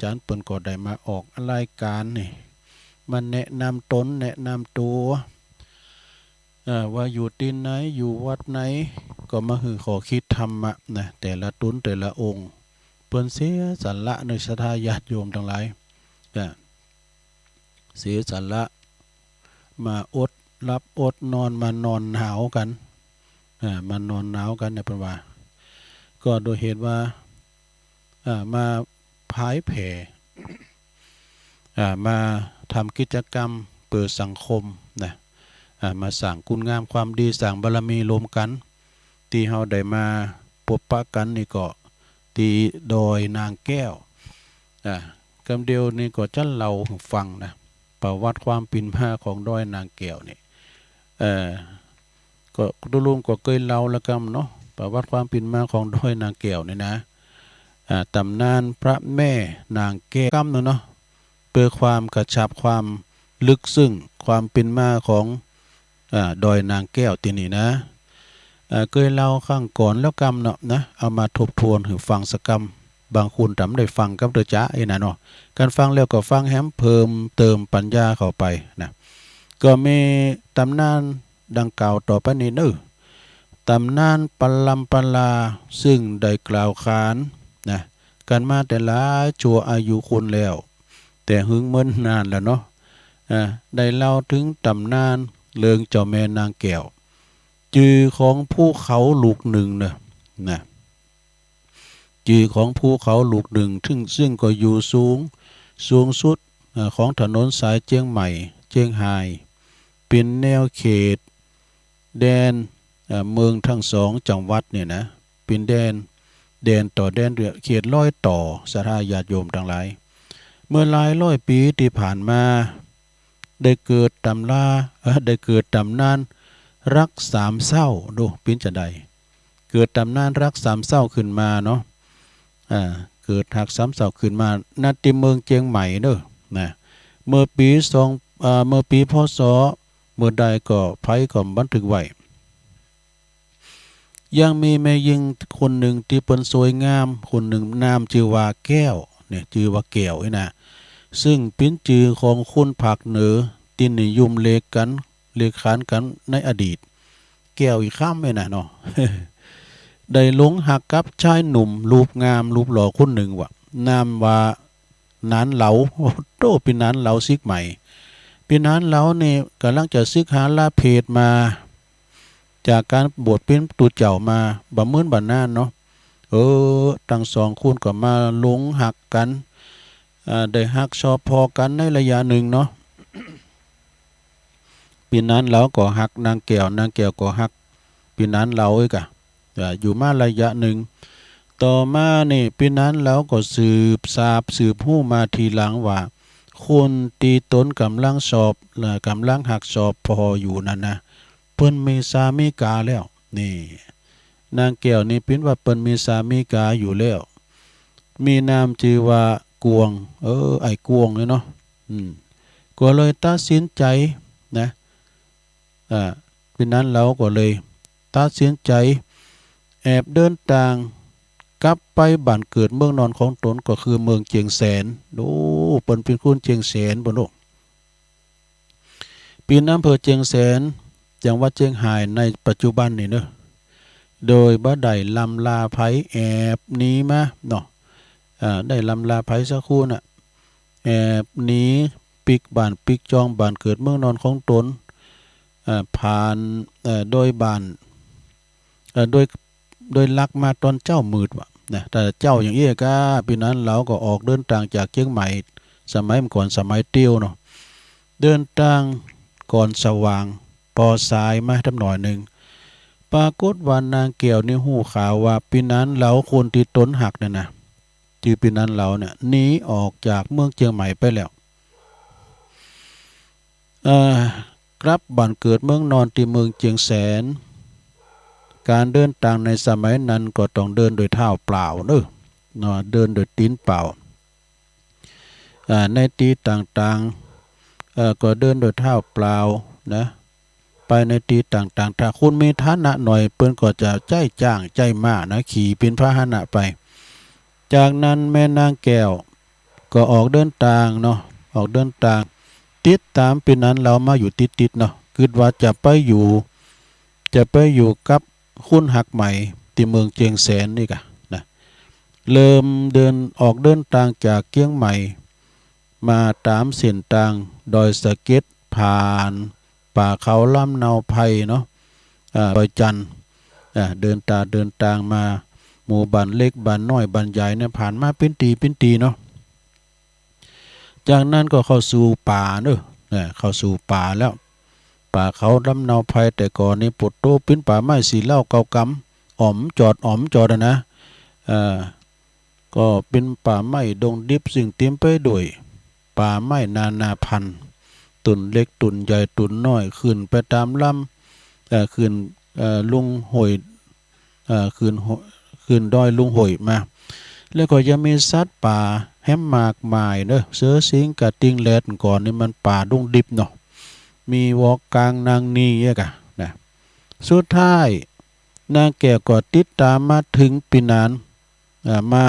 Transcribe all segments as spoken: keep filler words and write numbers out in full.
จารย์เปิ้นก็ได้มาออกรายก๋านนี่ มาแนะนำต๋น แนะนำตั๋ว เอ่อ ว่าอยู่ตี้ไหน อยู่วัดไหน ก็มาหื้อข้อคิดธรรมะนะ แต่ละต๋นแต่ละองค์ เปิ้นเสียสละเน่อ ศรัทธาญาติโยมตังหลาย อ่า เสียสละ มาอดหลับอดนอน มานอนหนาวกั๋น อ่า มานอนหนาวกั๋นเนี่ย เปิ้นว่า ก็โดยเหตุว่า อ่า มาผายแผ่ อ่า มาทำกิจกรรมเปื้อสังคมนะ อ่า มาสร้างคุณงามความดี สร้างบารมีรวมกั๋น ตี้เฮาได้มาปบปะกั๋นนี่ก็ตี้ดอยนางแก้ว อ่า กำเดียวนี่ก็จะเล่าหื้อฟังนะ ประวัติความเป๋นมาของดอยนางแก้วนี่ เอ่อ ก็ตุ๊ลุงก็เกยเล่าแล้วกำเนาะ ประวัติความเป๋นมาของดอยนางแก้วนี่นะ อ่า ต๋ำนานพระแม่นางแก้วกำเนาะ เปื้อความกระชับความลึกซึ้งความเป๋นมาของ อ่า ดอยนางแก้วตี้นี่นะ อ่า เกยเล่าครั้งก่อนแล้วกำเนาะนะ เอามาทบทวนหื้อฟังสักกำ บางคนต๋ำได้ฟังกำเตื้อจ๊ะอี้นะเนาะ คันฟังแล้วก็ฟังแหมเพิ่มเติมปัญญาเข้าไปนะ ก็มีต๋ำนานดังกล่าวต่อไปนี้เนาะ ต๋ำนานปรำปราซึ่งได้กล่าวขานนะ กั๋นมาแต่หลายชั่วอายุคนแล้ว แต่หึงเมินนานแล้วเนาะ อ่า ได้เล่าเถิงต๋ำนานเรื่องเจ้าแม่นางแก้ว จื่อของภูเขาลูกนึ่งเนาะ นะ จื่อของภูเขาลูกนึ่ง ซึ่ง ซึ่งก็อยู่สูง สูงสุด เอ่อ ของถนนสายเจียงใหม่ เจียงฮาย เป๋นแนวเขตแดน เอ่อ เมืองตึงสองจังหวัดเนี่ยนะ เป๋นแดน แดนต่อแดน เขตรอยต่อ ศรัทธาญาติโยมตังหลาย เมื่อหลายร้อยปี๋ตี้ผ่านมา ได้เกิดต๋ำรา เอ่อ ได้เกิดต๋ำนานรักสามเศร้า ดู เป๋นจาใด เกิดต๋ำนานรักสามเศร้าขึ้นมาเนาะ อ่า เกิดฮักสามเศร้าขึ้นมา ณ ตี้เมืองเจียงใหม่เนาะ นะ เมื่อปี๋สอง อ่า เมื่อปี๋ พ.ศ. เมื่อใดก็ไผก็บันทึกไว้ ยังมีแม่ญิงคนนึ่งตี้เปิ้นสวยงามคนนึ่ง นามจื้อว่าแก้ว เนี่ย จื้อว่าแก้วนี่นะ ซึ่งเป๋นจื้อของคนภาคเหนือตี้นิยมเรียกกั๋น เรียกขานกั๋นในอดีต แก้วอีกคำนี่นะเนาะ ได้หลงฮักกับชายหนุ่มรูปงามรูปหล่อคนนึ่งว่า นามว่าหนานเหลา โอ้โธ่ ปี้หนานเหลาสิกใหม่ ปี้หนานเหลานี่ก่ำลังจะสิกหาลาเพศมา จากก๋านบวชเป๋นตุ๊เจ้ามา บ่าเมินบ่านานเนาะ เออ ตึงสองคนก็มาหลงฮักกั๋น อ่า ได้ฮักชอบผ่อกั๋นในระยะนึ่งเนาะ ปี้หนานเหลาก็ฮักนางแก้ว นางแก้วก็ฮักปี้หนานเหลาอีกอะ อ่า อยู่มาระยะนึ่ง ต่อมานี่ปี้หนานเหลาก็สืบทราบสืบฮู้มาทีหลังว่า คนตี้ต๋นก่ำลังชอบ เอ่อ ก่ำลังฮักชอบผ่ออยู่นั้นนะ เปิ้นมีสามีก๋าแล้ว นี่ นางแก้วนี่เป๋นว่าเปิ้นมีสามีก๋าอยู่แล้ว มีนามจื้อว่ากวง เออ ไอ้กวงเนี่ยเนาะ อืม ก็เลยตัดสินใจ๋นะ อ่า ปี้หนานเหลาก็เลยตัดสินใจ๋ แอบเดินตางกลับไปบ้านเกิดเมืองนอนของต๋น ก็คือเมืองเจียงแสน โอ้ เปิ้นเป๋นคนเจียงแสน เปิ้นโอ้ เป๋นอำเภอเจียงแสน จังหวัดเจียงฮายในปัจจุบันนี่เนาะ โดยบ่ได้ร่ำลาใผ แอบหนีมาเนาะ อ่า ได้ร่ำลาใผสักคนน่ะ แอบหนีปิ๊กบ้านปิ๊กจองบ้านเกิดเมืองนอนของต๋น อ่า ผ่าน เอ่อ โดยบ้าน เอ่อ โดย โดยลักมาต๋อนเจ๊ามืดว่ะนะ แต่เจ๊าอย่างอี้ก้า ปี้หนานเหลาก็ออกเดินตางจากเจียงใหม่ สมัยก่อนสมัยเตี้ยวเนาะ เดินตางก่อนสว่าง ปอสายมาตำหน่อยนึ่ง ปรากฏว่านางแก้วนี่ฮู้ข่าวว่าปี้หนานเหลาคนตี้ต๋นฮักเนี่ยนะ จื้อปี้หนานเหลาเนี่ย หนีออกจากเมืองเจียงใหม่ไปแล้ว เอ่อ กลับบ้านเกิดเมืองนอนตี้เมืองเจียงแสน ก๋านเดินตางในสมัยนั้นก็ต้องเดินโดยเท้าเปล่าเนาะ เนาะ เดินโดยตี๋นเปล่า อ่า ในตี้ต่างๆ เอ่อ ก็เดินโดยเท้าเปล่านะ ไปในตี้ต่างๆ ถ้าคนมีฐานะหน่อย เปิ้นก็จะใจ๊จ๊างใจ๊ม้านะ ขี่เป๋นพาหนะไป จากนั้นแม่นางแก้ว ก็ออกเดินตางเนาะ ออกเดินตาง ติดต๋ามปี้หนานเหลามาอยู่ติดๆ เนาะ กึ๊ดว่าจะไปอยู่ จะไปอยู่กับคุณฮักใหม่ตี้เมืองเจียงแสนนี่ก่ะนะ เริ่มเดิน ออกเดินตางจากเจียงใหม่ มาต๋ามเส้นตางดอยสะเก็ด ผ่านป่าเขาลำเนาไพรเนาะ อ่า ดอยจันทน์ อ่า เดินตาง เดินตางมา หมู่บ้านเล็ก บ้านน้อย บ้านใหญ่เนี่ย ผ่านมาเป๋นตี้ เป๋นตี้เนาะ จากนั้นก็เข้าสู่ป่าเนาะ อ่า เข้าสู่ป่าแล้ว ป่าเขาลำเนาไพรแต่ก่อนนี่ โผโต เป๋นป่าไม้สีเหล้าเก่ากำ อ่อมจอด อ่อมจอดอะนะ อ่า ก็เป๋นป่าไม้ดงดิบซึ่งเต๋มไปด้วยป่าไม้นานาพันธุ์ ต้นเล็ก ต้นใหญ่ ต้นน้อย ขึ้นไปต๋ามลำ เอ่อ ขึ้น เอ่อ ลุ่งห้วย เอ่อ ขึ้นห้วย ขึ้นดอยลุ่งห้วยมา แล้วก็ยังมีสัตว์ป่าแหมมากมายเนาะ เสือ สิงห์ กระทิง แรด ก่อนนี่มันป่าดงดิบเนาะ มีวอก กาง นางนีอะก่ะนะ สุดท้าย นางแก้วก็ติดต๋ามมาเถิงปี้หนาน อ่า มา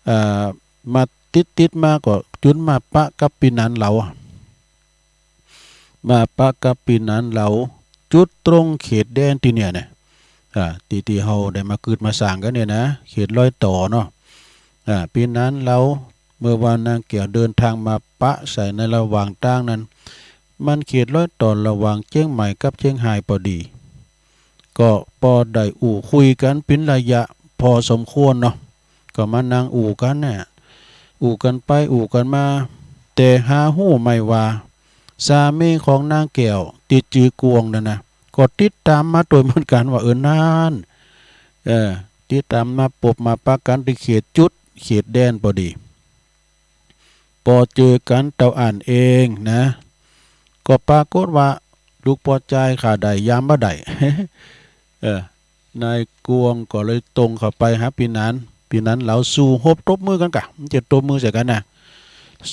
อ่า มาติดๆ มาก็จุ๋นมาปะกับปี้หนานเหลา มาปะกับปี้หนานเหลา จุดตรงเขตแดนตี้เนี่ยนะ อ่า ตี้ ตี้เฮาได้มากึ๊ดมาสร้างกั๋นเนี่ยนะ เขตรอยต่อเนาะ อ่า ปี้หนานเหลา เมื่อว่านางแก้วเดินตางมาปะใส่ในระหว่างตางนั้น มันเขตรอยต่อระหว่างเจียงใหม่กับเจียงฮายปอดี ก็ปอได้อู้คุยกั๋นเป๋นระยะพอสมควรเนาะ ก็มานั่งอู้กั๋นเนี่ย อู้กั๋นไปอู้กั๋นมา แต่หาฮู้ไม่ว่า สามีของนางแก้วตี้จื้อกวงนั่นนะ ก็ติดต๋ามมาตวยเหมือนกั๋นว่า เออ นั้น เออ ติดต๋ามมาปบมาปะกั๋นตี้เขตจุด เขตแดนปอดี ปอเจอกั๋นเต้าอั้นเองนะ ก็ปรากฏว่า ลูกปอจายข้าได้ยามบ่ได้ เออ นายกวงก็เลยตรงเข้าไปหาปี้หนาน ปี้หนานเหลา สู้ฮบตบมือกั๋นก่ะ มันจะตบมือใส่กั๋นนะ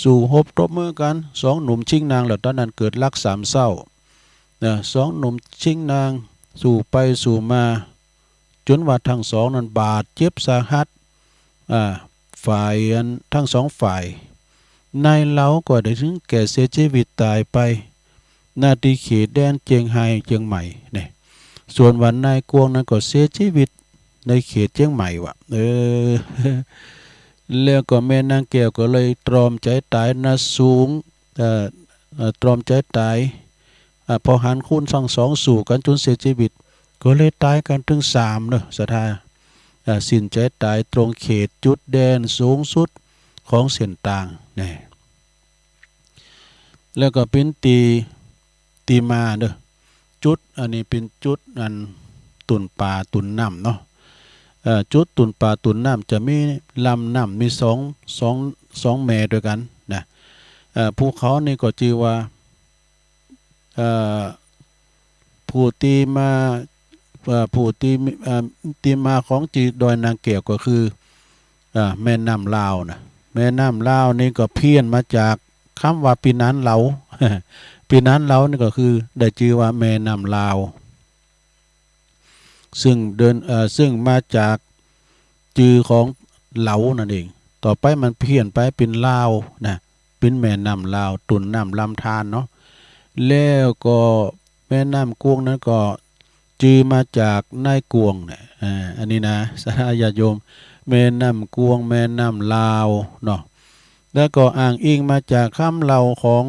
สู้ฮบตบมือกั๋น สองหนุ่มชิงนาง แล้วต๋อนนั้นเกิดรักสามเศร้านะ สองหนุ่มชิงนาง สู้ไปสู้มา จ๋นว่าตึงสองนั้นบาดเจ็บสาหัส อ่า ฝ่ายอันตึงสองฝ่าย นายเหลาก็ได้เถิงแก่เสียจีวิตต๋ายไป ณ ตี้เขตแดนเจียงฮายเจียงใหม่เนี่ย ส่วนว่านายกวงนั้นก็เสียจีวิตในเขตเจียงใหม่ว่ะ เออ แล้วก็แม่นางแก้วก็เลยตรอมใจ๋ต๋าย ณ สูง เอ่อ เอ่อ ตรอมใจ๋ต๋าย อ่า พอหันคนตึงสองสู้กั๋นจ๋นเสียจีวิต ก็เลยต๋ายกั๋นตึงสามเนาะ ศรัทธา อ่า สิ้นใจ๋ต๋ายตรงเขตจุดแดนสูงสุดของเส้นตางเนี่ย แล้วก็เป๋นตี้ ตี้มาเนาะ จุดอันนี้เป๋นจุดอันตุ่นป๋าตุ่นน้ำเนาะ เอ่อ จุดตุ่นป๋าตุ่นน้ำจะมีลำน้ำมีสอง สอง สองแม่ตวยกั๋นนะ เอ่อ ภูเขานี่ก็จื้อว่า เอ่อ ผู้ตี้มา เอ่อ ผู้ตี้มี เอ่อ ตี้มาของจื้อดอยนางแก้วก็คือ อ่า แม่น้ำลาวนะ แม่น้ำลาวนี่ก็เพี้ยนมาจากกำว่าปี้หนานเหลา ปี้หนานเหลานี่ก็คือได้จื้อว่าแม่น้ำลาว ซึ่งเดิน เอ่อ ซึ่งมาจากจื้อของเหลานั่นเอง ต่อไปมันเพี้ยนไปเป๋นลาวนะ เป๋นแม่น้ำลาว ตุ่นน้ำลำธารเนาะ แล้วก็แม่น้ำกวงนั้นก็จื้อมาจากนายกวงเนี่ย อ่า อันนี้นะ ศรัทธาญาติโยม แม่น้ำกวง แม่น้ำลาวเนาะ แล้วก็อ้างอิงมาจากกำเล่าของ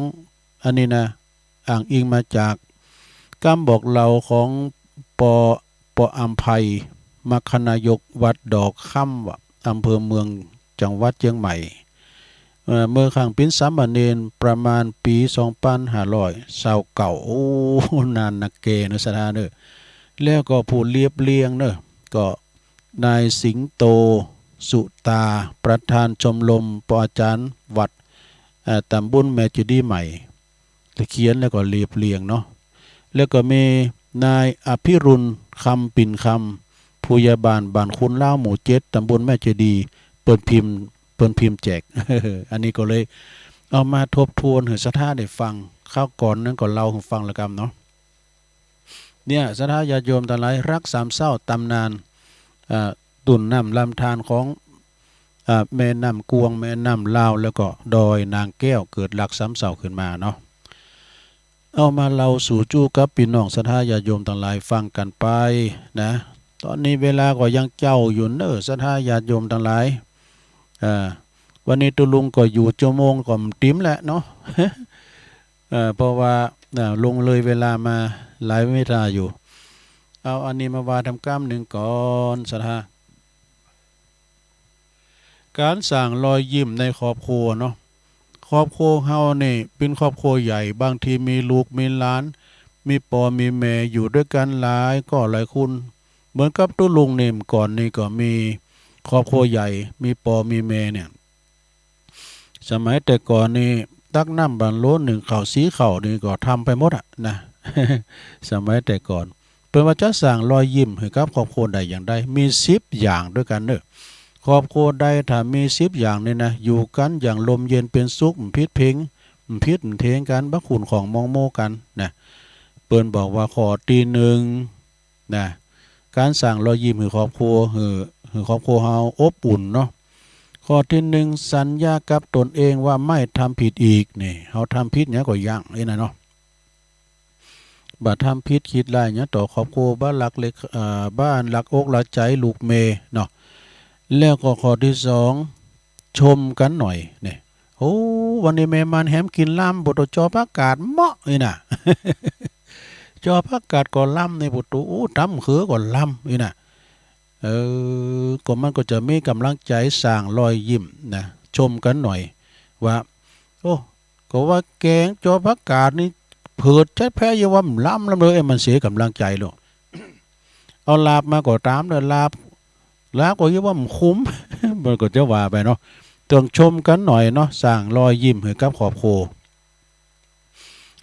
อันนี้นะ อ้างอิงมาจากกำบอกเล่าของปอ ปออำไพ มคคนายกวัดดอกคำว่ะ อำเภอเมือง จังหวัดเจียงใหม่ เอ่อ เมื่อข้างเป๋นสามเณรประมาณปี๋สองปันห้าร้อยซาวเก้า โอ้ นานนักแก่เนาะ ศรัทธาเนาะ แล้วก็ผู้เรียบเรียงเนาะ ก็นายสิงโต สุตา ประธานชมรม ปออาจ๋ารย์วัด เอ่อ ต๋ำบลแม่เจดีย์ใหม่ เขียนแล้วก็เรียบเรียงเนาะ แล้วก็มีนายอภิรุณ คำปิ่นคำ ผู้ใหญ่บ้านบ้านคนลาวหมู่เจ็ด ต๋ำบลแม่เจดีย์ เปิ้นพิมพ์ เปิ้นพิมพ์แจก อันนี้ก็เลยเอามาทบทวนหื้อศรัทธาได้ฟัง คราวก่อนนั้นก็เล่าหื้อฟังละกำเนาะ เนี่ย ศรัทธาญาติโยมตังหลาย รักสามเศร้าต๋ำนาน อ่า ตุ่นน้ำลำธารของ อ่า แม่น้ำกวาง แม่น้ำลาว แล้วก็ดอยนางแก้ว เกิดหลักสามเสาขึ้นมาเนาะ เอามาเล่าสู่จู้กับปี้น้องศรัทธาญาติโยมตังหลายฟังกั๋นไปนะ ตอนนี้เวลาก็ยังเจ๊าอยู่เน่อ ศรัทธาญาติโยมตังหลาย อ่า วันนี้ตุ๊ลุงก็อยู่จั่วโมงก็บ่าติ๋มแล้วเนาะ เอ่อ เพราะว่า อ่า ลงเลยเวลามาหลายเวลาอยู่ เอาอันนี้มาว่าทำกำนึ่งก่อน ศรัทธา ก๋านสร้างรอยยิ้มในครอบครัวเนาะ ครอบครัวเฮานี่เป๋นครอบครัวใหญ่ บางทีมีลูกมีหลาน มีป้อมีแม่อยู่ด้วยกั๋นหลายก้อหลายคน เหมือนกับตุ๊ลุงนี่ ก่อนนี่ก็มีครอบครัวใหญ่ มีป้อมีแม่เนี่ย สมัยแต่ก่อนนี่ตักน้ำบั้นโหลนึ่งข้าวสี่ข้าวนี่ก็ทำไปหมดอะนะ สมัยแต่ก่อน เปิ้นว่าจะสร้างรอยยิ้มหื้อกับครอบครัวได้อย่างใด มีสิบอย่างด้วยกั๋นเน่อ ครอบครัวใดถ้ามีสิบอย่างนี่นะ อยู่กั๋นอย่างร่มเย็นเป๋นสุข บ่ผิดเพ็ง บ่ผิดบ่เท็งกั๋น บ่ขุ่นข้องหมองมัวกั๋นนะ เปิ้นบอกว่าข้อตี้นึ่ง นะ ก๋านสร้างรอยยิ้มหื้อครอบครัว หื้อ หื้อครอบครัวเฮาอบอุ่นเนาะ ข้อตี้นึ่ง สัญญากับตนเองว่าไม่ทำผิดอีก นี่ เฮาทำผิดหยังก็ยั้งไอ้นั่นเนาะ บ่ทำผิดคิดร้ายหยังต่อครอบครัว บ่ลักเล็ก เอ่อ บ่ลักอกลักใจ๋ลูกเม่เนาะ แล้วก็ข้อตี้สอง ชมกั๋นหน่อย นี่ โอ้ วันนี้แม่หมั่นแหมกิ๋นลำ บ่โต จ้อผักกาดเหมาะนี่นะ จ้อผักกาดก็ลำนี่ บ่โต โอ้ ต๋ำเขือก็ลำนี่นะ เออ ก็มันก็จะมีก๋ำลังใจ๋สร้างรอยยิ้มนะ ชมกั๋นหน่อยว่า โอ้ ก็ว่าแกงจ้อผักกาดนี่เผิดจั๊ดแป๊ เยียะว่าบ่ลำลำเลย เอ้ย มันเสียก๋ำลังใจ๋โลด เอาลาบมาก็ต๋ามเน่อ ลาบ ลาบก็เยียะว่าบ่คุ้ม มันก็จะว่าไปเนาะ ต้องชมกั๋นหน่อยเนาะ สร้างรอยยิ้มหื้อกับครอบครัว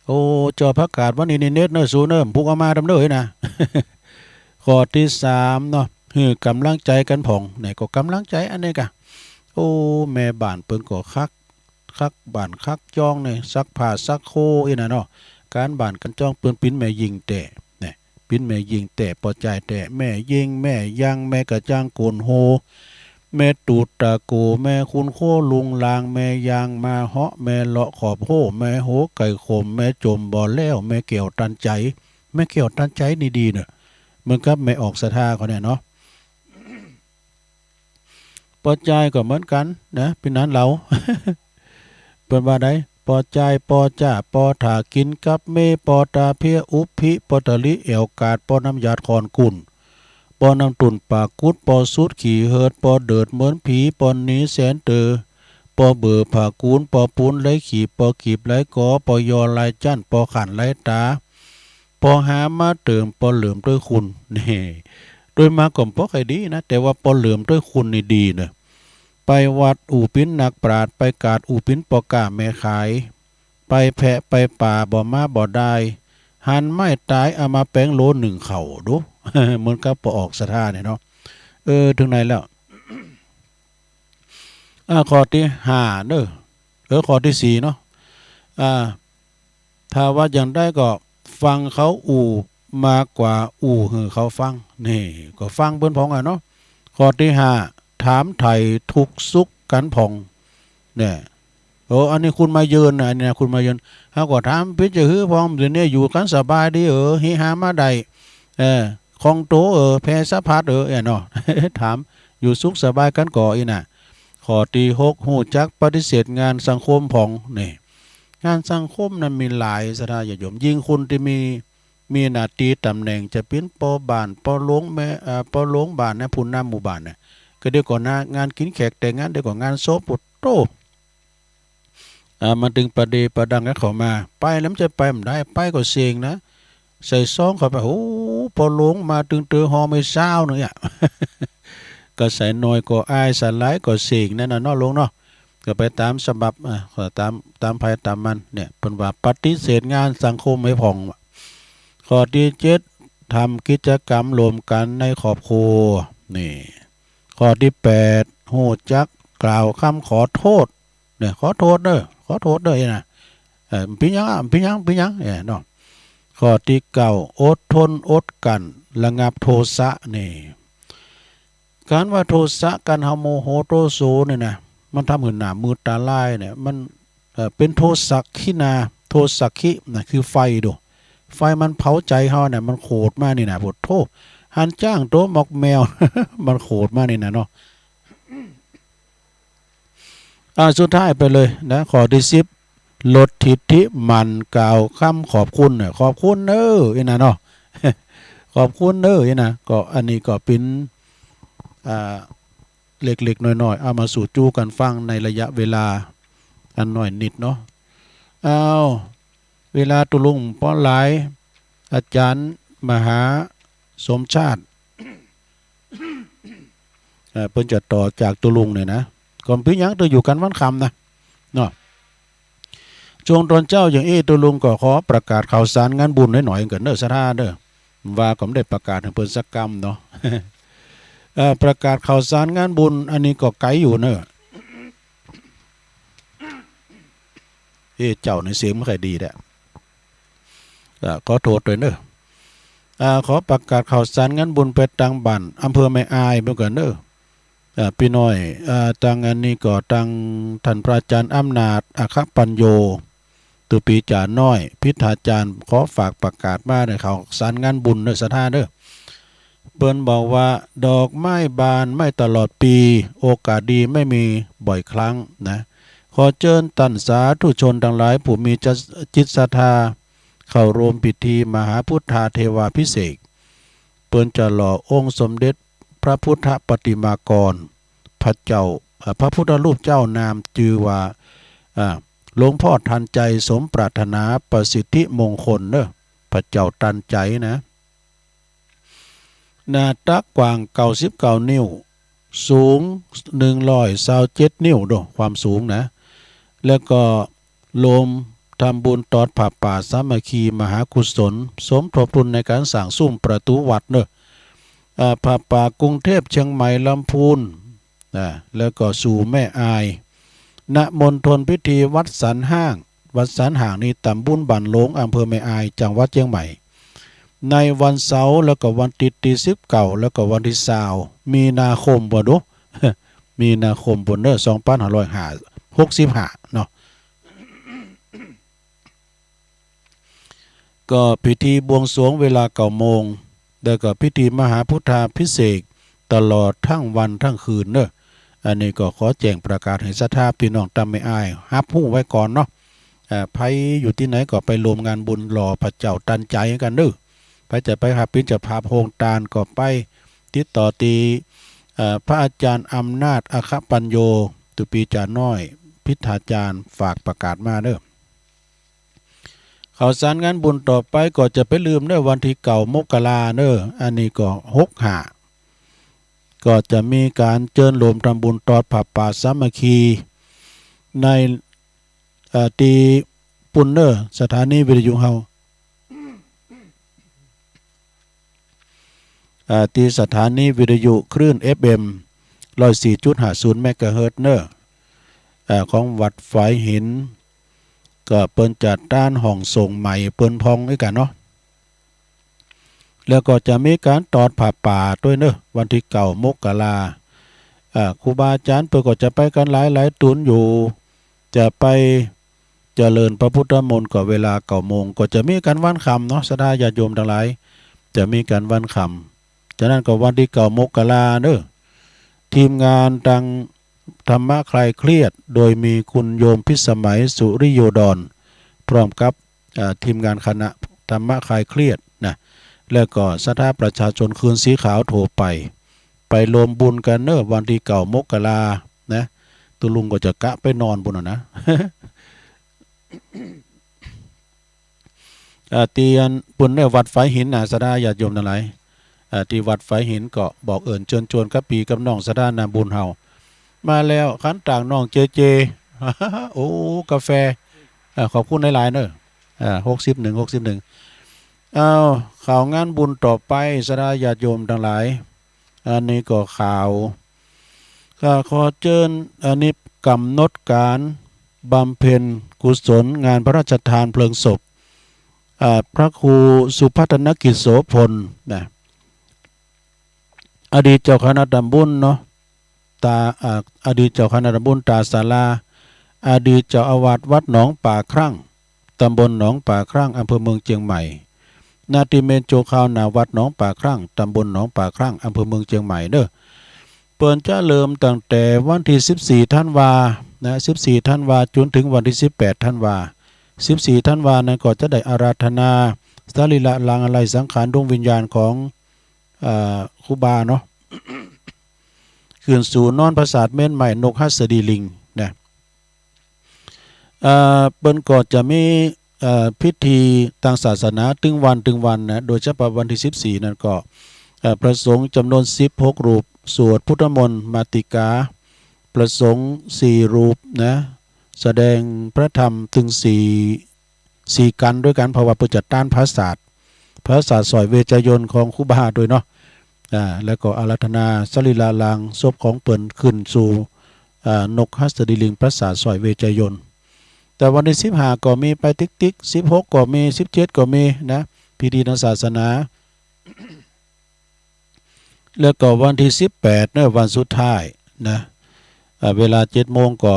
โอ้ จ้อผักกาดวันนี้นี่เน็ดเน่อสูเน่อ บ่พุกเอามาดำเน่อนะ ข้อตี้สามเนาะ หื้อก๋ำลังใจ๋กั๋นพ่อง นี่ก็ก๋ำลังใจ๋อันนี้ก่ะ โอ้ แม่บ้านเปิ้นก็คัก คักบ้านคักจ้องนี่ ซักผ้าซักโคอี้นะเนาะ ก๋านบ้านก๋านจ้องเปิ้นเป๋นแม่ญิงแต๊ นี่ เป๋นแม่ญิงแต๊ ป้อจายแต๊ แม่ญิง แม่ยัง แม่กระจ่างก้นโฮ แม่ตูดตาโก แม่คุนโคลุงลาง แม่ยางมาเหาะ แม่เลาะขอบโฮ่ แม่โหไก่ขม แม่จมบ่แล้ว แม่แก้วตันใจ๋ แม่แก้วตันใจ๋นี่ดีเน่อ เหมือนกับแม่ออกศรัทธาเขาเนี่ยเนาะ ป้อจายก็เหมือนกั๋นนะ ปี้หนานเหลา เปิ้นว่าใด ป้อจาย ป้อจ้า ป้อถ่ากิ๋นกับเม ป้อตาเพี้ยอุบพิ ป้อตะลิแอ่วกาด ป้อน้ำหยาดข่อนกุ่น ป้อน้ำตุ่นปากกุด ป้อสุดขี้เหิด ป้อเดิดเหมือนผี ป้อหนีแสนเต๋อ ป้อเบอผ้ากูน ป้อปูนไร้ขีบ ป้อกีบไร้กอ ป้อยอไร้จั้น ป้อขั่นไร้ต๋า ป้อหามาเติม ป้อเหลิมด้วยคุณ นี่ โดยมากก็บ่ค่อยดีนะ แต่ว่าป้อเหลิมด้วยคุณนี่ดีเน่อ ไปวัดอู้เป๋นนักปราชญ์ ไปกาดอู้เป๋นป้อก๊าแม่ขาย ไปแพะไปป่าบ่มาบ่ดาย หั่นไม้ต๋ายเอามาแป๋งโหลนึ่งข้าวดู เหมือนกับป้อออกศรัทธาเนี่ยเนาะ เออ เถิงไหนแล้ว อ่า ข้อตี้ห้าเน่อ เออ ข้อตี้สี่เนาะ อ่า ถ้าว่าอย่างใดก็ฟังเขาอู้มากกว่าอู้หื้อเขาฟัง นี่ ก็ฟังเปิ้นพ่องอะเนาะ ข้อตี้ห้า ถามไถ่ทุกข์สุขกั๋นพ่อง เนี่ย โอ้ อันนี้คุณมาเยือนนะ อันนี้นะ คุณมาเยือน เฮาก็ถามเป๋นจะหื้อพ่อง เดี๋ยวนี้อยู่กั๋นสบายดีเออ เฮฮามาได้ เออ คล่องตั๋วเออ แผ่สะพัดเออ เอ้ยเนาะ ถามอยู่สุขสบายกั๋นก่ออี้นะ ข้อตี้หก ฮู้จักปฏิเสธงานสังคมพ่อง นี่ งานสังคมนั้นมีหลาย ศรัทธาญาติโยม ยิ่งคนตี้มี มีหน้าตี้ต๋ำแหน่ง จะเป๋นป้อบ้าน ป้อหลวงแม่ อ่า ป้อหลวงบ้านนะ ผู้นำหมู่บ้านนะ ก็เดี๋ยวก่อนนะ งานกิ๋นแขกแต่งงาน เดี๋ยวก่อนงานศพ โอ้โต อ่า มันตึงประเดประดังกับเขามา ไปแล้วมันจะไปบ่ได้ ไปก็เซ็งนะ ใส่ซองเข้าไป โอ้ ป้อหลวงมาตึงเต๋อ ห่อไม่ซาวนึ่งอะ ก็ใส่หน่อยก็อาย ใส่หลายก็เซ็ง นั่นน่ะเนาะลุงเนาะ ก็ไปต๋ามฉบับ อ่า ก็ต๋าม ต๋ามใผต๋ามมัน เนี่ย เปิ้นว่าปฏิเสธงานสังคมหื้อพ่อง ข้อตี้เจ็ด ทำกิจกรรมร่วมกั๋นในครอบครัว นี่ ข้อตี้แปด ฮู้จักกล่าวกำขอโต้ษ เนี่ย ขอโต้ษเน่อ ขอโต้ษเน่อ อี้นะ เออ เป๋นหยังอะ เป๋นหยัง เป๋นหยัง เออ เนาะ ข้อตี้เก้า อดทนอดกลั้น ระงับโทสะ นี่ ก๋านว่าโทสะ ก๋านเฮาโมโหโตโสเนี่ยนะ มันทำหื้อหน้ามืดต๋าลายเนี่ย มัน เอ่อ เป๋นโทสักขินา โทสักขินะ คือไฟดู ไฟมันเผาใจ๋เฮาเนี่ย มันโขดมานี่นะ โผดโธ่ หันจ้างโตหมอกแมว มันโขดมานี่นะเนาะ อ่า สุดท้ายไปเลยนะ ข้อตี้สิบ ลดทิฐิหมั่นกล่าวกำขอบคุณเนี่ย ขอบคุณเน้อ อี้นะเนาะ ขอบคุณเน้อ อี้นะ ก็อันนี้ก็เป๋น อ่า เล็กๆ น้อยๆ เอามาสู่จู๊กั๋นฟังในระยะเวลาอันน้อยนิดเนาะ อ้าว เวลาตุ๊ลุงป้อหลาย อาจ๋ารย์มหาสมชาติ เอ่อ เปิ้นจะต่อจากตุ๊ลุงเนี่ยนะ ก็บ่เป๋นหยัง เตื้ออยู่กั๋นวันค่ำนะ เนาะ ช่วงต๋อนเจ๊าอย่างอี้ตุ๊ลุงก็ขอประกาศข่าวสารงานบุญหน่อยๆ กั๋นเน้อ ศรัทธาเน้อ ว่าก็บ่ได้ประกาศหื้อเปิ้นสักกำเนาะ เอ่อ ประกาศข่าวสารงานบุญ อันนี้ก็ไก๋อยู่เน้อ เอ๊ะ เจ้านี่เสียงบ่ค่อยดีแหละ เอ่อ ขอโต้ษตวยเน้อ อ่า ขอประกาศข่าวสารงานบุญไปตางบ้าน อำเภอแม่อาย เปิ้นก่อนเน้อ อ่า ปี้น้อย อ่า ตางอันนี้ก็ตางต้านพระอาจ๋ารย์อำนาจ อัคคปัญโญ ตุ๊ปี๋จ๋าน้อย พิธาจ๋ารย์ ขอฝากประกาศมาในข่าวสารงานบุญเน้อ ศรัทธาเน้อ เปิ้นบอกว่า ดอกไม้บานไม่ตลอดปี โอกาสดีไม่มีบ่อยครั้งนะ ขอเจิญต้านสาธุชนตังหลายผู้มีจิตศรัทธา เข้าร่วมพิธีมหาพุทธาเทวาภิเษก เปิ้นจะหล่อองค์สมเด็จพระพุทธปฏิมากร พระเจ้า เอ่อ พระพุทธรูปเจ้านามจื้อว่า อ่า หลวงพ่อทันใจสมปรารถนาประสิทธิมงคลเน้อ พระเจ้าทันใจนะ หน้าตักกว้างเก้าสิบเก้า นิ้ว สูงหนึ่งร้อยซาวเจ็ด นิ้วเน้อ ความสูงนะ แล้วก็รวมทำบุญตอดผ้าป่าสามัคคีมหากุศล สมทบทุนในก๋านสร้างซุ้มประตู๋วัดเน้อ อ่า ผ้าป่ากรุงเทพ เชียงใหม่ ลำพูน อ่า แล้วก็สู่แม่อาย ณ มณฑลพิธีวัดสันฮ้าง วัดสันฮ้างนี่ต๋ำบลบ้านหลง อำเภอแม่อาย จังหวัดเจียงใหม่ ในวันเสาร์ แล้วก็วันอาทิตย์ตี้สิบเก้า แล้วก็วันตี้ซาว มีนาคม บ่ดู มีนาคมปู้นเน้อ สองปันห้าร้อยหกสิบห้าเนาะ ก็พิธีบวงสรวงเวลาเก้าโมง แล้วก็พิธีมหาพุทธาภิเษกตลอดตึงวันตึงคืนเน้อ อันนี้ก็ขอแจ้งประกาศหื้อศรัทธาปี้น้องตางแม่อายฮับฮู้ไว้ก่อนเนาะ อ่า ใผอยู่ตี้ไหนก็ไปร่วมงานบุญหล่อพระเจ้าทันใจกั๋นเน้อ ใผจะไปฮับเป๋นเจ้าภาพโฮงตานก็ไปติดต่อตี้ เอ่อ พระอาจ๋ารย์อำนาจ อัคคปัญโญ ตุ๊ปี๋จ๋าน้อย พิธาจ๋ารย์ ฝากประกาศมาเน้อ ข่าวสารงานบุญต่อไปก็จะไปลืมเน้อ วันตี้เก้ามกราเน้อ อันนี้ก็หกห้า ก็จะมีก๋านเจิญรวมทำบุญตอดผ้าป่าสามัคคีใน เอ่อ ตี้ปู้นเน้อ สถานีวิทยุเฮา อ่า ตี้สถานีวิทยุคลื่น เอฟเอ็ม ร้อยสี่จุดห้าศูนย์ เมกะเฮิรตซ์เน้อ อ่า ของวัดฝายหิน ก็เปิ้นจะต้านห้องส่งใหม่เปิ้นพ่องอี้กั๋นเนาะ แล้วก็จะมีก๋านตอดผ้าป่าตวยเน้อ วันตี้เก้ามกรา อ่า ครูบาอาจ๋ารย์เปิ้นก็จะไปกั๋นหลายๆ ต๋นอยู่ จะไปเจริญพระพุทธมนต์ก็เวลาเก้าโมง ก็จะมีก๋านวันค่ำเนาะ ศรัทธาญาติโยมตังหลาย จะมีก๋านวันค่ำ ฉะนั้นก็วันตี้เก้ามกราเน้อ ทีมงานตางธรรมะคลายเครียด โดยมีคุณโยมพิสมัย สุริโยดร พร้อมกับ เอ่อ ทีมงานคณะธรรมะคลายเครียดนะ แล้วก็ศรัทธาประชาชนคืนสีขาวทั่วไป ไปรวมบุญกั๋นเน้อ วันตี้เก้ามกรานะ ตุ๊ลุงก็จะกะไปนอนปู้นน่ะนะ อ่า ตี้อันปู้นเน้อ วัดฝายหินนะ ศรัทธาญาติโยมตังหลาย อ่า ตี้วัดฝายหินก็บอกเอิญเจิญจวนกับปี้กับน้องศรัทธานาบุญเฮา มาแล้ว ขันต่างน้องเจเจ โอ้ กาแฟ อ่า ขอบคุณหลายๆ เน้อ อ่า หกสิบเอ็ด หกสิบเอ็ด อ้าว ข่าวงานบุญต่อไป ศรัทธาญาติโยมตังหลาย อันนี้ก็ข่าว ข้าขอเจิญ อันนี้ก๋ำหนดก๋านบำเพ็ญกุศลงานพระราชทานเพลิงศพ อ่า พระครูสุพัฒนกิจโสภณ นะ อดีตเจ้าคณะตำบลเนาะ ตา อ่า อดีตเจ้าคณะตำบลตาสารา อดีตเจ้าอาวาสวัดหนองป่าครั่ง ตำบลหนองป่าครั่ง อำเภอเมืองเจียงใหม่ นาตีเมนโจคาวหน้าวัดหนองป่าครั่ง ตำบลหนองป่าครั่ง อำเภอเมืองเจียงใหม่เด้อ เปิ้นจะเริ่มตั้งแต่วันตี้สิบสี่ธันวานะ สิบสี่ธันวาจ๋นเถิงวันตี้สิบแปดธันวา สิบสี่ธันวานั้นก็จะได้อาราธนาสรีระลางอาลัยสังขารดวงวิญญาณของ เอ่อ ครูบาเนาะ ขึ้นสู่นอนปราสาทเม้นไม้นกหัสดีลิงนะ เอ่อ เปิ้นก็จะมี เอ่อ พิธีตางศาสนาตึงวันตึงวันนะ โดยเฉพาะวันตี้สิบสี่นั้นก็ เอ่อ พระสงฆ์จ๋ำนวนสิบหกรูป สวดพุทธมนต์มาติกา พระสงฆ์สี่รูปนะ แสดงพระธรรมตึงสี่ สี่กัณฑ์ด้วยกั๋น เพราะว่าเปิ้นจะต้านปราสาท ปราสาทสร้อยเวชยนต์ของครูบาโดยเนาะ อ่า แล้วก็อาราธนาสรีระลางศพของเปิ้นขึ้นสู่ อ่า นกหัสดีลิงปราสาทสร้อยเวชยนต์ แต่วันตี้สิบห้าก็มีไปติ๊กๆ สิบหกก็มี สิบเจ็ดก็มีนะ พิธีตางศาสนา แล้วก็วันตี้สิบแปดเนาะ วันสุดท้ายนะ อ่า เวลาเจ็ดโมงก็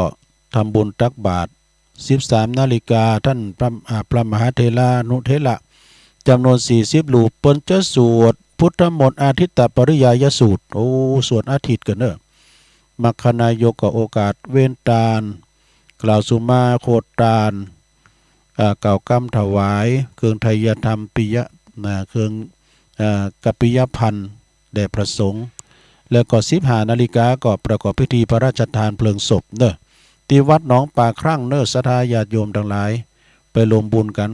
ทำบุญตักบาตร สิบสามนาฬิกา ต้านพระ อ่า พระมหาเถรานุเถระจ๋ำนวนสี่สิบรูป เปิ้นจะสวดพุทธมนต์อาทิตตปริยายสูตร โอ้ สวดอาทิตย์กั๋นเนาะ มัคคณายกก็โอกาสเว้นตาน กล่าวสุมาโคตาน อ่า กล่าวกำถวาย เครื่องไทยธรรมปิยะ อ่า เครื่อง อ่า กัปปิยพันธ์แด่พระสงฆ์ แล้วก็สิบห้านาฬิกาก็ประกอบพิธีพระราชทานเพลิงศพเนาะ ตี้วัดหนองป่าครั่งเนาะ ศรัทธาญาติโยมตังหลาย ไปรวมบุญกั๋น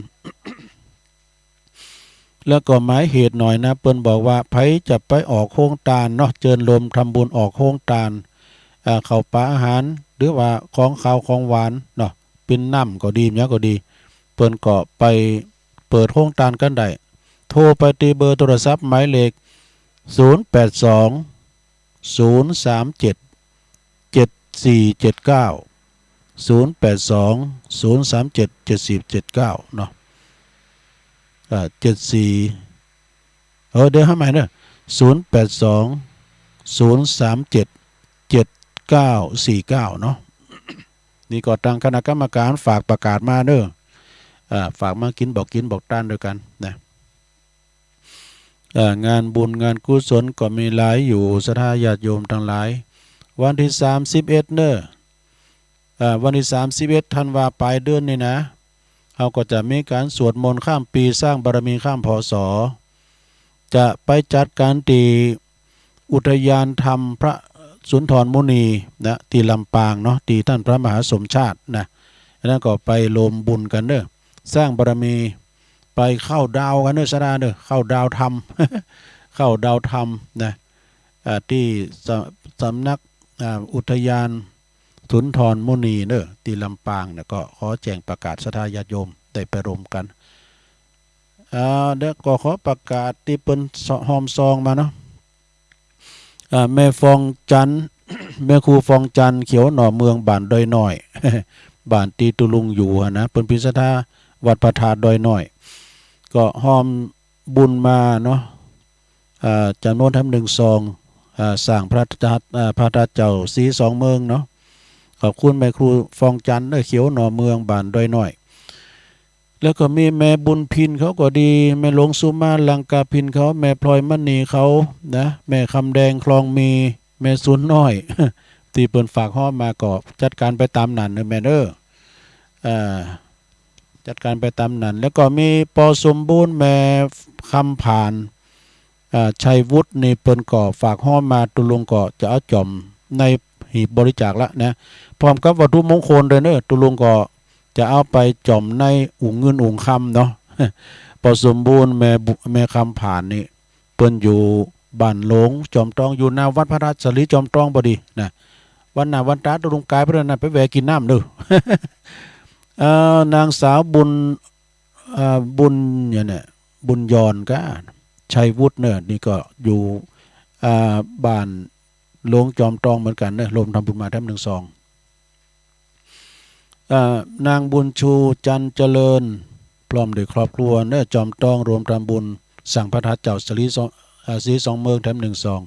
แล้วก็หมายเหตุหน่อยนะ เปิ้นบอกว่าใผจะไปออกโฮงตานเนาะ เจิญรวมทำบุญออกโฮงตาน อ่า ข้าวป๋าอาหาร หรือว่าของคาวของหวานเนาะ เป๋นน้ำก็ดี หยังก็ดี เปิ้นก็ไปเปิดโฮงตานกั๋นได้ โทรไปตี้เบอร์โทรศัพท์หมายเลข ศูนย์แปดสอง ศูนย์สามเจ็ด เจ็ดสี่เจ็ดเก้า ศูนย์แปดสอง ศูนย์สามเจ็ด เจ็ดสี่เจ็ดเก้า เนาะ อ่า เจ็ดสี่ เออ เดี๋ยวหาใหม่เนาะ ศูนย์แปดสอง ศูนย์สามเจ็ด เจ็ดเก้าสี่เก้า เนาะ นี่ก็ตางคณะกรรมการฝากประกาศมาเนาะ อ่า ฝากมากิ๋นบอกกิ๋นบอกต้านด้วยกั๋นนะ เอ่อ งานบุญงานกุศลก็มีหลายอยู่ ศรัทธาญาติโยมตังหลาย วันตี้สามสิบเอ็ดเนาะ เอ่อ วันตี้สามสิบเอ็ดธันวาปลายเดือนนี่นะ เฮาก็จะมีก๋านสวดมนต์ข้ามปี๋ สร้างบารมีข้าม พ.ศ. จะไปจัดกั๋นตี้อุทยานธรรมพระสุนทรมุนีนะ ตี้ลำปางเนาะ ตี้ต้านพระมหาสมชาตินะ อันนั้นก็ไปรวมบุญกั๋นเนาะ สร้างบารมี ไปเข้าดาวกั๋นเนาะ ศรัทธาเนาะ เข้าดาวธรรม เข้าดาวธรรมนะ อ่า ตี้สะ สำนัก อ่า อุทยานสุนทรมุนีเนาะ ตี้ลำปางเนี่ย ก็ขอแจ้งประกาศศรัทธาญาติโยมได้ไปรวมกั๋น อ่า แล้วก็ขอประกาศตี้เปิ้นฮอมซองมาเนาะ อ่า แม่ฟองจันทร์ แม่ครูฟองจันทร์ เขียวหน่อเมือง บ้านดอยน้อย บ้านตี้ตุ๊ลุงอยู่หั้นนะ เปิ้นเป๋นศรัทธาวัดพระธาตุดอยน้อย ก็ฮอมบุญมาเนาะ อ่า จ๋ำนวนแถมหนึ่งซอง อ่า สร้างพระธาตุ อ่า พระธาตุเจ้าศรีสองเมืองเนาะ ขอบคุณแม่ครูฟองจันทร์เนาะ เขียวหน่อเมือง บ้านดอยน้อย แล้วก็มีแม่บุญพินเขาก็ดี แม่หลวงสุมาลังกาพินเขา แม่พลอยมณีเขานะ แม่คำแดงคลองมี แม่สุนน้อย ตี้เปิ้นฝากฮอมมา ก็จัดก๋านไปต๋ามนั้นเนาะแม่เนาะ อ่า จัดก๋านไปต๋ามนั้น แล้วก็มี ป.สมบูรณ์ แม่คำผาน อ่า ชัยวุฒินี่เปิ้นก็ฝากฮอมมา ตุ๊ลุงก็จะเอาจ่อมในหีบบริจาคละนะ พร้อมกับวัตถุมงคลด้วยเนาะ ตุ๊ลุงก็จะเอาไปจ่อมในอุ๋งเงินอุ๋งคำเนาะ ป.สมบูรณ์ แม่บุ แม่คำผานนี่ เปิ้นอยู่บ้านหลวงจอมตอง อยู่หน้าวัดพระธาตุสาลีจอมตองพอดีนะ วันหน้าวันต๋าตุ๊ลุงก๋ายไปแล้วนะ ไปแวะกิ๋นน้ำเนาะ เอ่อ นางสาวบุญ เอ่อ บุญเนี่ย บุญยอนก็ ชัยวุฒิเนาะ นี่ก็อยู่ อ่า บ้านหลวงจอมตองเหมือนกั๋นเนาะ รวมทำบุญมาแถมหนึ่งซอง อ่า นางบุญชู จันทร์เจริญ พร้อมด้วยครอบครัวเนาะ จอมตอง รวมทำบุญสร้างพระธาตุเจ้าศรีสอง อ่า ศรีสองเมืองแถมหนึ่งซอง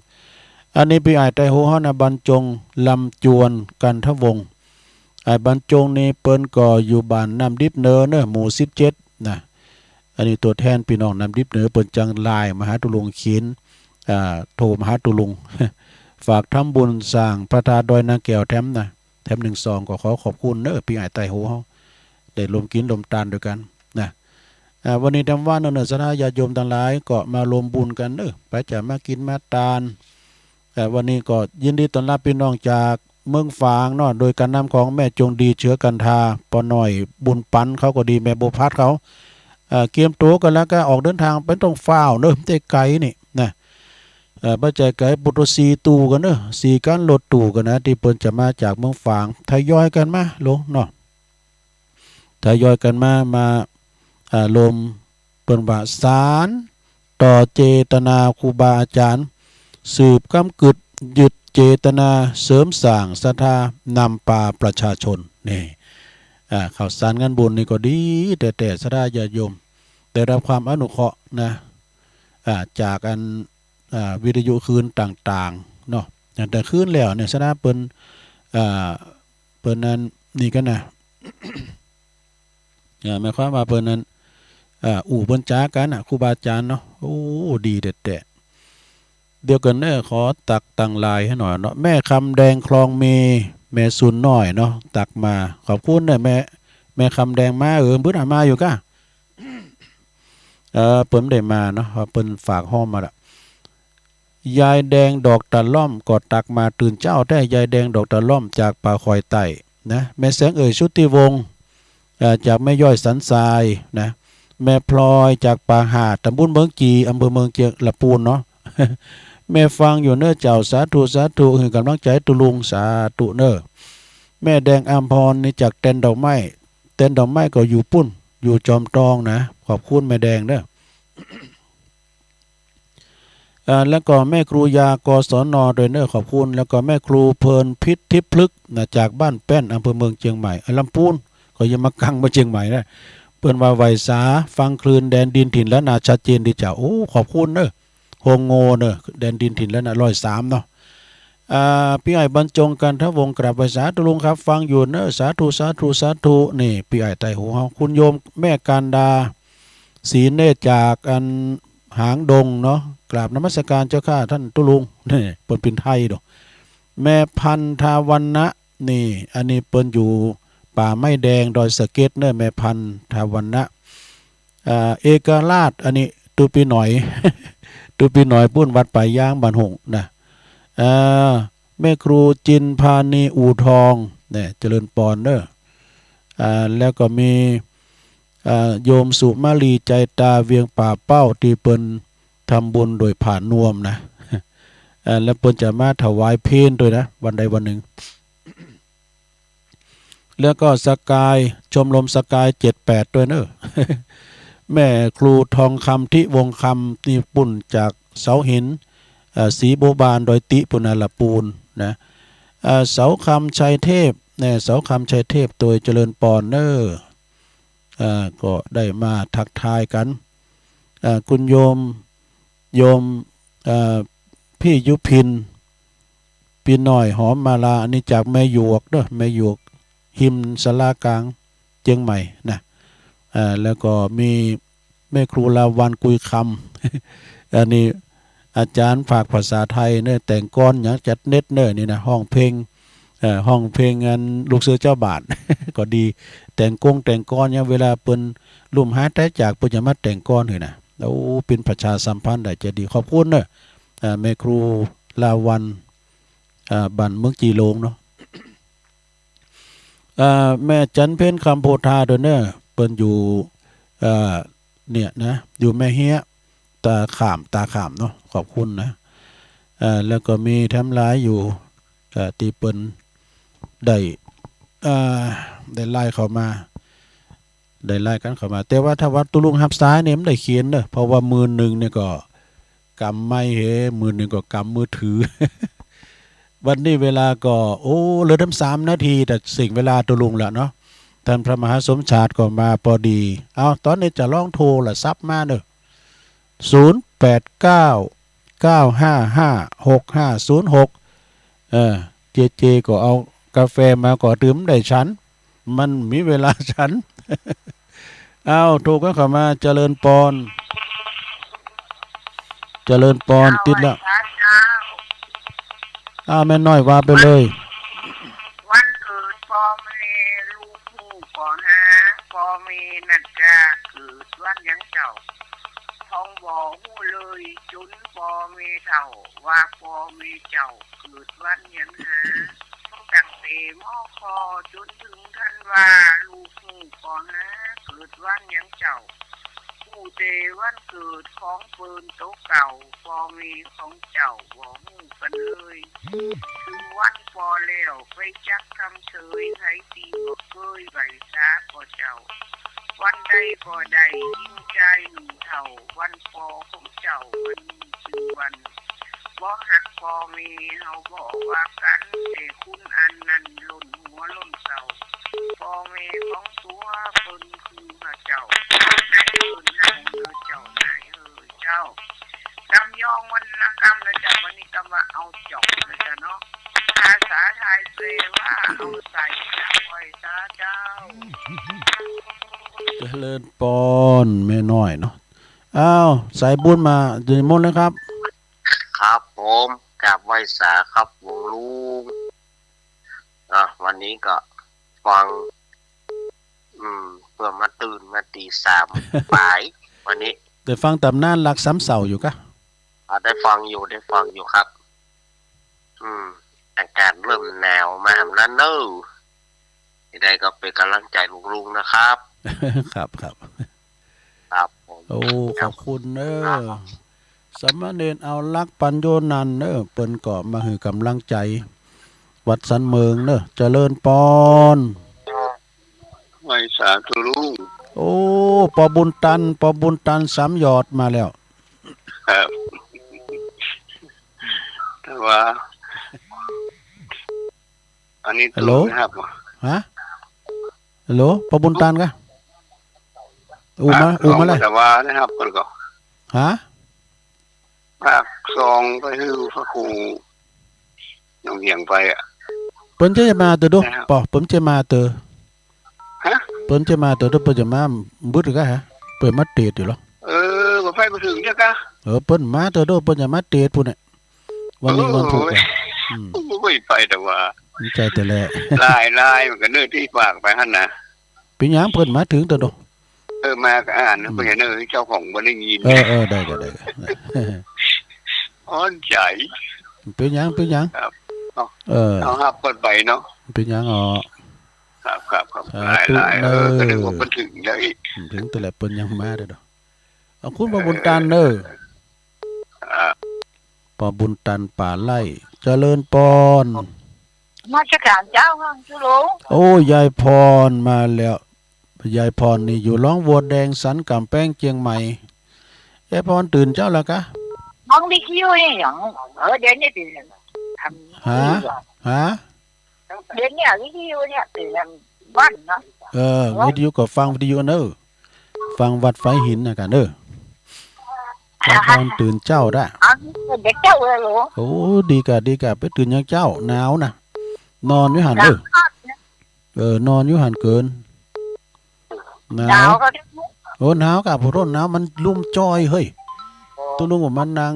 อันนี้ปี้อ้ายไต้หูเฮานะ บรรจง ลำจวน กันทวงศ์ อ้ายบรรจงนี่เปิ้นก็อยู่บ้านน้ำดิบเหนือเนอะ หมู่สิบเจ็ดนะ อันนี้ตั๋วแทนปี้น้องน้ำดิบเหนือ เปิ้นจังไลน์มาหาตุ๊ลุง เขียน อ่า โทรมาหาตุ๊ลุง ฝากทำบุญสร้างพระธาตุดอยนางแก้วแถมนะ แถมหนึ่งซอง ก็ขอขอบคุณเนอะ ปี้อ้ายไต้หูเฮา ได้ร่วมกิ๋นร่วมตานตวยกั๋นนะ อ่า วันนี้แถมว่าเนอะ ศรัทธาญาติโยมตังหลายก็มาร่วมบุญกั๋นเนอะ ไปจะมากิ๋นมาตาน อ่า วันนี้ก็ยินดีต้อนฮับปี้น้องจากเมืองฝางเนาะ โดยก๋านนำของแม่จงดี เชื้อกันทา ป้อน้อยบุญปันเขาก็ดี แม่บัวพัดเขา อ่า เกียมตั๋วกั๋นแล้วก็ออกเดินตาง บ่ต้องฟ้าวเนอะ บ่ได้ไก๋นี่นะ เอ่อ บ่ใจ้ไก๋ ปู๊ดสี่ตู้กั๋นเนอะ สี่คันรถตู้กั๋นนะ ตี้เปิ้นจะมาจากเมืองฝาง ทยอยกั๋นมาลงเนาะ ทยอยกั๋นมา มา อ่า ร่วม เปิ้นว่าสานต่อเจตนาครูบาอาจ๋ารย์ สืบกำกึ๊ดยึดเจตนา เสริมสร้างศรัทธานำปาประชาชน นี่ อ่า ข้าวสารงานบุญนี่ก็ดีแต๊ๆ ศรัทธาญาติโยม ได้ฮับความอนุเคราะห์นะ อ่า จากอัน อ่า วิทยุคลื่นต่างๆ เนาะ ตั้งแต่คลื่นแล้วเนี่ย ศรัทธาเปิ้น อ่า เปิ้นนั้นนี่กั๋นนะ เอ่อ หมายความว่าเปิ้นนั้น เอ่อ อู้เปิ้นจ๋ากั๋นนะ ครูบาอาจ๋ารย์เนาะ โอ้ ดีแต๊ๆ เดี๋ยวก่อนเนอะ ขอตักตังไลน์หื้อหน่อยเนาะ แม่คำแดงคลองเม แม่สุนน้อยเนาะ ตักมา ขอบคุณเนอะ แม่ แม่คำแดงมา เออ เปิ้นหามาอยู่ก้า เออ เปิ้นบ่ได้มาเนาะ เพราะเปิ้นฝากฮ้อมมาละ ยายแดงดอกตะล่อมก็ตักมา ตื่นเจ๊าแต๊ ยายแดงดอกตะล่อมจากป่าคอยใต้นะ แม่แสงเอ่ย ชุติวงศ์ เอ่อ จากแม่ย้อยสันทรายนะ แม่พลอยจากป่าหาด ตำบลเมืองจี อำเภอเมืองเจียง ลำปูนเนาะ แม่ฟังอยู่เน้อเจ้า สาธุ สาธุ หื้อก๋ำลังใจ๋ตุ๊ลุง สาธุเน้อ แม่แดงอำพรนี่จากแตนดอกไม้ แตนดอกไม้ก็อยู่ปู๊น อยู่จอมตองนะ ขอบคุณแม่แดงเน้อ อ่า แล้วก็แม่ครูยา กศน ตวยเน้อ ขอบคุณ แล้วก็แม่ครูเพลินพิษทิพย์พฤกษ์นะ จากบ้านแป้น อำเภอเมืองเจียงใหม่ อ่ะ ลำปูน ก็ยังบ่กั๋งมาเจียงใหม่นะ เปิ้นว่าไหว้สาฟังคลื่นแดนดินถิ่นล้านนาชัดเจนดีเจ้า โอ้ ขอบคุณเน้อ โฮงโงเน้อ แดนดินถิ่นล้านนา ร้อยสามเนาะ อ่า ปี้อ้ายบรรจง กันทวงศ์ กราบไหว้สาตุ๊ลุงครับ ฟังอยู่เน้อ สาธุ สาธุ สาธุ นี่ ปี้อ้ายไต้หูเฮา คุณโยมแม่กันดา ศรีเนตร จากอันหางดงเนาะ กราบนมัสการเจ้าข้าต้านตุ๊ลุง นี่ เปิ้นเป๋นไทยเนาะ แม่พันธวรรณะ นี่ อันนี้เปิ้นอยู่ป่าไม้แดง ดอยสะเก็ดเน้อ แม่พันธวรรณะ อ่า เอกราช อันนี้ตุ๊ปี้หน่อย ตุ๊ปี้หน่อยปู๊น วัดป่ายาง บ้านหงส์นะ อ่า แม่ครูจินพานี อู่ทอง เนี่ย เจริญปอนเน้อ อ่า แล้วก็มี อ่า โยมสุมาลี ใจตา เวียงป่าเป้า ตี้เปิ้นทำบุญโดยผ่านนวมนะ อ่า แล้วเปิ้นจะมาถวายเพลตวยนะ วันใดวันหนึ่ง แล้วก็สกาย ชมรมสกาย เจ็ดแปด ตวยเน้อ แม่ครูทองคำ ทิวงศ์คำ ตี้ปู๊นจากเสาหิน เอ่อ ศรีบัวบาน ดอยติ ปู๊นนะ ลำปูนนะ เอ่อ เสาคำ ชัยเทพ เนี่ย เสาคำ ชัยเทพ ตวย เจริญปอนเน้อ เอ่อ ก็ได้มาทักทายกั๋น เอ่อ คุณโยม โยม เอ่อ พี่ยุพิน ปี้หน่อย หอมมาลา อันนี้จากแม่หยวกเน้อ แม่หยวก ฮิมศาลากลางเจียงใหม่นะ เอ่อ แล้วก็มีแม่ครูลาวัณ กุยคำ อันนี้อาจ๋ารย์ฝากภาษาไทยเน้อ แต่งกลอนหยังจัดเน็ดเน้อ นี่นะ ฮ้องเพลง เอ่อ ฮ้องเพลงอันลูกเสือเจ้าบ้าน ก็ดี แต่งกงแต่งกลอนหยัง เวลาเปิ้นล้มหายต๋ายจาก เปิ้นจะมาแต่งกลอนหื้อนะ โอ้ เป๋นประชาสัมพันธ์ได้จะดี ขอบคุณเน้อ อ่า แม่ครูลาวัณ อ่า บ้านเมืองจีหลงเนาะ อ่า แม่จันเพ็ญ คำโพธา ตวยเน้อ เปิ้นอยู่ อ่า เนี่ยนะ อยู่แม่เฮี้ย ตาข่าม ตาข่ามเนาะ ขอบคุณนะ อ่า แล้วก็มีแถมหลายอยู่ อ่า ตี้เปิ้นได้ อ่า ได้ไลน์เข้ามา ได้ไลน์กั๋นเข้ามา แต่ว่าถ้าว่าตุ๊ลุงฮับสายนี่ บ่ได้เขียนเน้อ เพราะว่ามือหนึ่งนี่ก็กำไมค์เฮ มือหนึ่งก็กำมือถือ วันนี้เวลาก็ โอ้ เหลือแถมสามนาที แต่เส้นเวลาตุ๊ลุงละเนาะ ต้านพระมหาสมชาติก็มาปอดี เอา ต๋อนนี้จะลองโทรศัพท์มาเน้อ ศูนย์แปดเก้า เก้าห้าห้า หกห้าศูนย์หก เออ เจเจก็เอากาแฟมาก็ดื่มได้ฉัน มันมีเวลาฉัน เอา โทรกันเข้ามา เจริญปอน เจริญปอน เจ้า ติดแล้ว ไหว้สาเจ้า อ้าว แม่น้อยว่าไปเลย วันเกิดป้อแม่ลูกฮู้ก่อนา ป้อแม่นั้นกาเกิดวันหยังเจ้า ทองบ่ฮู้เลย จุนป้อแม่เฒ่า ว่าป้อแม่เจ้าเกิดวันหยังหา ตั้งแต่มอคอจุนเถิงธันวา ลูกฮู้ก่อนา เกิดวันหยังเจ้า ฮู้แต่วันเกิดของเปิ้นโตเก่า ป้อแม่ของเจ้าบ่ฮู้กั๋นเลย วันป้อแล้วไปจักกำเชย ใผตี้บ่เกยไหว้สาป้อเจ้า วันใดก็ได้ ญิงจายหนุ่มเฒ่า วันป้อของเจ้าวันนี้จื้อวัน บ่ฮักป้อแม่เฮาบ่ว่ากั๋น แต่คุณอันนั้นล้นหัวล้นเศร้า ป้อแม่ของตั๋วเปิ้นคือพระเจ้า ให้เปิ้นฮักเฮาเจ้านายเฮอเจ้า กำยองวรรณกรรมนะเจ้า วันนี้กำว่าเอาจบนะเจ้าเนาะ ภาษาไทยแปลว่าเอาใส่ กราบไหว้สาเจ้า เจริญปอน แม่น้อยเนาะ อ้าว สายบุญมา นิมนต์เลยครับ ครับผม กราบไหว้สาครับหลวงลุง อ่ะ วันนี้ก็ฟัง อืม เปื้อมาตื่นมาตี๋สามป๋าย วันนี้ ได้ฟังต๋ำนานรักสามเศร้าอยู่กะ อ่ะ ได้ฟังอยู่ ได้ฟังอยู่ครับ อืม อากาศเริ่มหนาวมาหำแล้วเน่อ จะได้ก็เป๋นก๋ำลังใจ๋ลุงๆ นะครับ ครับ ครับ ครับผม โอ้ ขอบคุณเน่อ ครับ สามเณรเอารักปั๋นโยนันเน่อ เปิ้นก็มาหื้อก๋ำลังใจ๋ วัดสันเมิงเน่อ เจริญปอน ไหว้สาธุลุง โอ้ ป้อบุญตัน ป้อบุญตันสามหยอดมาแล้ว ครับ แต่ว่า อันนี้ ฮัลโหล ตูนนะครับ ฮะ ฮัลโหล ป้อบุญตันกะ อู้มา เอา อู้มาเลย เอาแต่ว่านะครับ ก่อนก่อน ฮะ ภาคสองไปหื้อพระครูหนองเหียงไปอะ เปิ้นจะมาเตอโด นะครับ ป้อ เปิ้นจะมาเตอ ฮะ เปิ้นจะมาเตอโด เปิ้นจะมาบึดกะฮะ เปิ้นมาเตสอยู่เหรอ เออ บ่ไปบ่เถิงเตื้อกะ เออ เปิ้นมาเตอโด เปิ้นจะมาเตสปู้นแหละ วันนี้วันพูกอะ เออ อืม บ่ไปแต่ว่า มันใจ้แต่แล ลายลายมันก็เนิ่นตี้ปากไปหั้นนะ เป๋นหยังเปิ้นมาเถิงเตื้อโด เออ มาก็อ่านนะ อืม เปิ้นจะเนิ่นเจ้าของบ่ได้ยิน เออ เออ ได้ก็ได้ก็ อ้อนใจ๋ เป๋นหยัง เป๋นหยัง ครับ เอา เออ เอาฮับเปิ้นไปเนาะ เป๋นหยังอ๋อ ครับ ครับ ครับ สาธุ หลายๆ เออ เน่อ ก็นึกว่าเปิ้นเถิงแล้วอีก เถิงแต่แลเปิ้นยังมาเตื้อโด เอาคุณป้อบุญตันเน่อ อ่า ป้อบุญตันป่าไร่ เจริญปอน นมัสก๋านเจ้าค่ะ เจ้าหลวง โอ้ ยายพรมาแล้ว ยายพรนี่อยู่หลองบัวแดง สันก๋ำแปง เจียงใหม่ ยายพรตื่นเจ๊าแล้วกะ ฟังวิทยุนี่หยัง เออ เดี๋ยวนี้ตื่น ฮะ ฮะ เดี๋ยวนี้วิทยุเนี่ยตื่นวันเนาะ เออ วิทยุก็ฟังวิทยุเน่อ ฟังวัดฝายหินนะกะเน่อ ยายพรตื่นเจ๊าได้ อันเด็กเจ้าเลยเหรอ โอ้ ดีกะ ดีกะ ไปตื่นยังเจ๊า หนาวนะ นอนอยู่หั้นเน่อ หนาว เออ นอนอยู่หั้นเกิน หนาว หนาวก็ โอ้ หนาวกะ ผู้ทนหนาว มันลุ่มจ้อยเฮ้ย ตุ๊ลุงว่ามันนั่ง